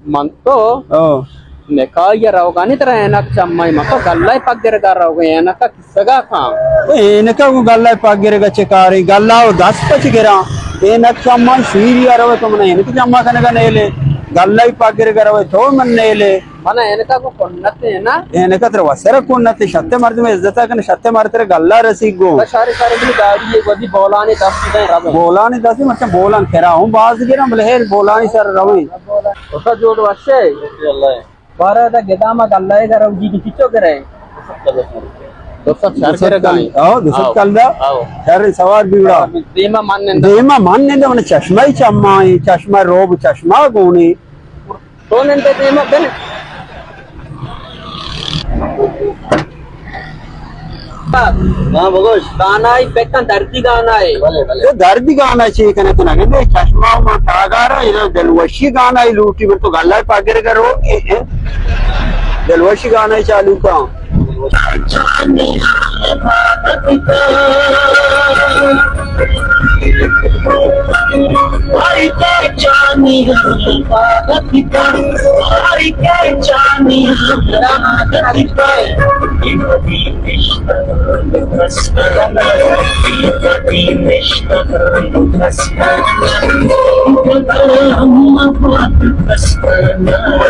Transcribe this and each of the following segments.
من تو او۔ نکاح یا روگانی ترا اینک چمائی، من تو گلہ پگرگا روگے، اینک کسگا کھاں۔ اینک گلہ پگرگا چے کاریں؟ گلہ و دست پچ گراں۔ اینک چمائی شیری روے تو من اینک چما کنگا نیلے۔ گلہ پگرگا روے تو من نیلے۔ من اینکا کو کنت ہے نا؟ اینکا تر وسر کنت، شتے مردم عزت کن، شتے مردم تر گلہ رسی گو۔ شارے شارے بلی گاڑی ہے، گودی بولانی دست دیں رب۔ بولانی دست، مطلب بولان کرا ہوں باز گرم، بلے ہیل بولانی سر رویں۔ اسا جوڑ وشے۔ بارہ دا گداما گلہ ہے، گرو جی کی چچو کرے۔ دو سو چار دو سو کرے گائی۔ آؤ، دو سو آؤ۔ کل دا۔ آؤ۔ شر سوار بیوڑا۔ دیما من نندا۔ دیما من نندا، من چشمہ ہی چمائی، چشمہ روب، چشمہ گونی۔ تو نندے دیما بل۔ ہاں، بگوش۔ گانا ہی پکن دردی گانا ہے۔ بلے، بلے۔ تو دردی گانا چی کنے تو نگندے؟ چشمہ ما تاگارا، یہ دلوشی گانا ہی لوٹی، بل تو گلہ پاگر کرو۔ دلوشی گانا ہی چالو کا۔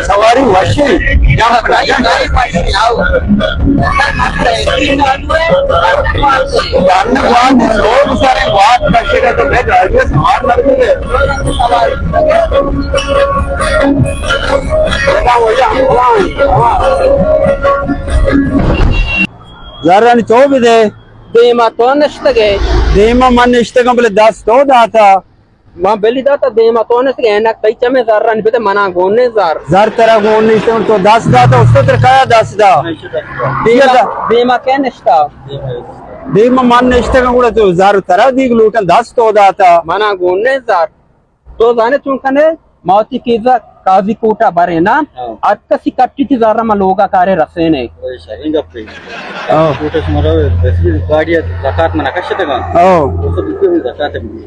سواری وشی۔ جان گوان، لوگ سارے وات کشے گا تو میں گاڑی سوار لگ گئے۔ زرانی تو بدے۔ دیما تو نشتگے۔ دیما من نشتگم، بلے دست تو داتا۔ من بلی داتا دیما تو نشتگے، اینک تئی چمے زرانی بدے، منا گون نے زر۔ زر ترا گون نشتگم، تو دست داتا، اس تو تر کیا دست دا؟ دیما، دیما کے نشتا؟ دیما من نشتگم، گڑا تو زر ترا دیگ لوٹن، دست تو داتا۔ منا گون نے زر۔ تو زانے چون کنے؟ ما وتی کیزا قاضی کوٹا برے نا۔ ہاں۔ ہر کسی کٹی تی زارا ما لوگا کارے رسینے۔ اوئے شریں گپے۔ ہاں۔ کوٹا شمارا رسید گاڑی زکات منا کشتگا۔ ہاں۔ دو سو روپے زکات بھی۔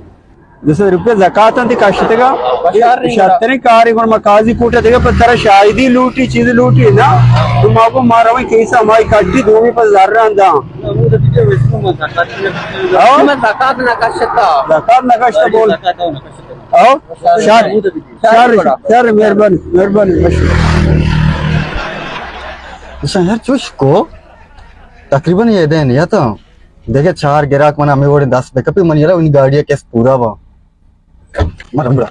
دو سو روپے زکات انت کشتگا۔ بشار نہیں شرتریں کارے گون ما قاضی کوٹا دیگا پر ترا شاہدی لوٹی، چیز لوٹی نا۔ تو ما کو ما رویں کیسا مائی کٹی دومی پر زران دا۔ ہاں؟ ما زکات نہ کشتا۔ زکات نہ کشتا بول۔ زکات نہ کشتا۔ او، شر، شر، شر، مہربانی، مہربانی، مشکور۔ اساں یار چوش کو، تقریباً یہ دین یا تو دیکھے چار گراک منا ہمیں وڑے دست بکپی، من یلا ان گاڑی کس پورا با۔ مرم بڑا۔